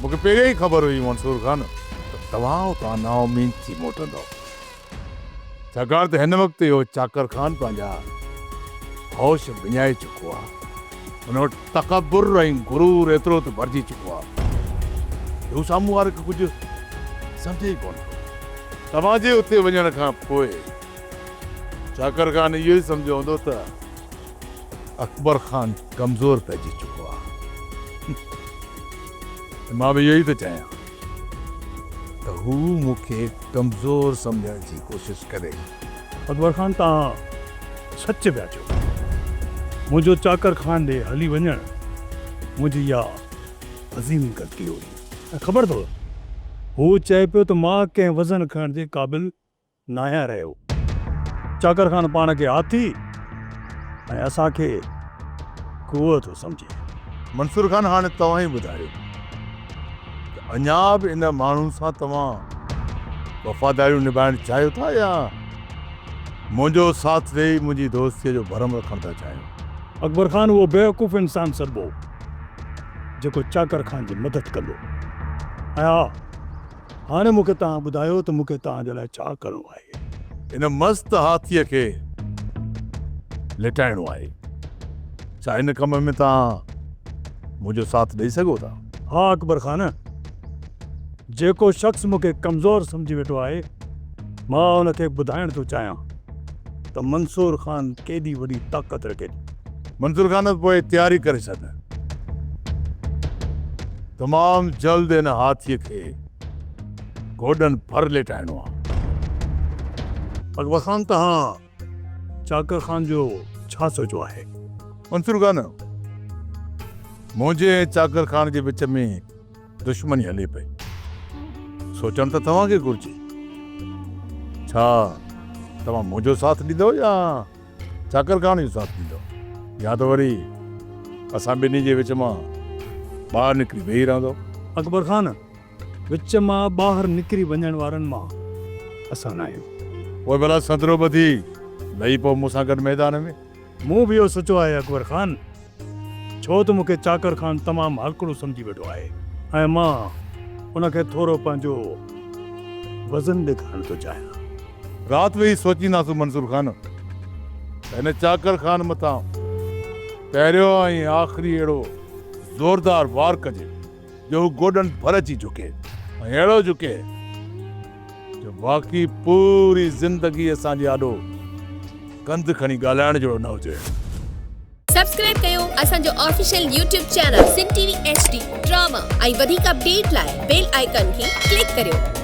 مون کي پهريان ئي خبر هئي منصور خان ته توهان اتان نااميد ٿي موٽندؤ. ڇاڪاڻ ته هن وقت اهو چاڪر خان پنهنجا هوش وڃائي چڪو آهي. هن وٽ تڪبر ۽ غرور ايترو ته ڀرجي چڪو آهي جو هو سامهون واري کي ڪجهه سمجهي ئي ڪونه ٿو. توهان جي اتي وڃڻ کان پوء چاڪر خان اهو ئي سمجهيو هوندو ته اڪبر خان ڪمزور پئجي چڪو آهي ۽ مان به اهو ئي ٿو چاهيان ته هو مون کي ڪمزور سمجهڻ جي ڪوشش ڪري. اڪبر خان توهان سچ پيا چئو. منهنجو چاڪر خان ڏي هلي وڃڻ منهنجي اها عظيم غلطي هئي ۽ خبر اٿو هو چئي پيو ته مان ڪنهن وزن کڻڻ جي قابل ناهيان رهيو. چاڪر خان پاڻ کي هاٿي ۽ اسان کي ڪوئو ٿو سمجهي. منصور خان هاڻي توهان ئي ٻڌايو ته اڃا به ان ماڻهو سان توهان وفاداريون نڀائڻ چاهيو ٿا يا منهنجو ساٿ ڏئي منهنجي دوستيء جو ڀرم رکڻ ٿا چاهيو؟ اڪبر خان اهو بيوقوف انسان سڏبو جيڪو چاڪر خان جي مدد ڪندو ۽ ها هاڻي مون کي توهان ٻڌايو ته مون کي توهان جي لاء ڇا ڪرڻو آهي؟ هن مست هاٿيء کي ليٽائڻو آهي. ڇا ان ڪم ۾ توهان منهنجو ساٿ ڏئي سگهو ٿا؟ ها اڪبر خان، جيڪو شخص مون کي ڪمزور سمجهي ويٺو آهي، مان ان کي ٻڌائڻ ٿو چاهيان ته منصور خان ڪيڏي وڏي طاقت رکي ٿو. منصور خان پوء تياري ڪري ڇڏ. تمام جلد هن هاٿيء کي گوڏن ڀر ليٽائڻو آ. اڪبر خان توهان چاڪر خان جو ڇا سوچيو آهي؟ منصور خان، منهنجي ۽ چاڪر خان جي وچ ۾ دشمني هلي پئي. سوچڻ ته توهان کي گهرجي. ڇا توهان منهنجو ساٿ ڏيندؤ يا چاڪر خان جو ساٿ ڏيندؤ يا ته وري اسان ٻنهي جي وچ مان ٻاهر نڪري ويهي رهندؤ. اڪبر خان، وچ مان ٻاهر نڪري وڃڻ وارن مان اسان ناهيون. پوء ڀلا سندرو ٻڌي لهي پئو مون سان گڏ ميدان ۾. مون به اهو سوچيو آهي اڪبر خان، ڇو ته مون کي چاڪر خان تمام هلڪڙو سمجهي ويٺو آهي ۽ مان ان کي ٿورو پنهنجو وزن ڏيکارڻ ٿو چاهيان. رات ويهي سوچينداسون منصور خان ته هن چاڪر خان مٿان پهريون ۽ آخري اهڙو زوردار وار ڪجي جو هو گوڏن ڀر اچي جهڪي ۽ اهڙو جهڪي جو باقي پوري زندگي اسان جي آڏو ڪنڌ کڻي ڳالهائڻ جهڙو نه هجي. سبسڪرائب ڪيو اسان جو official YouTube channel Sindh T V H D drama ۽ وڌيڪ اپڊيٽ لاء بيل آئيڪان کي ڪلڪ ڪريو.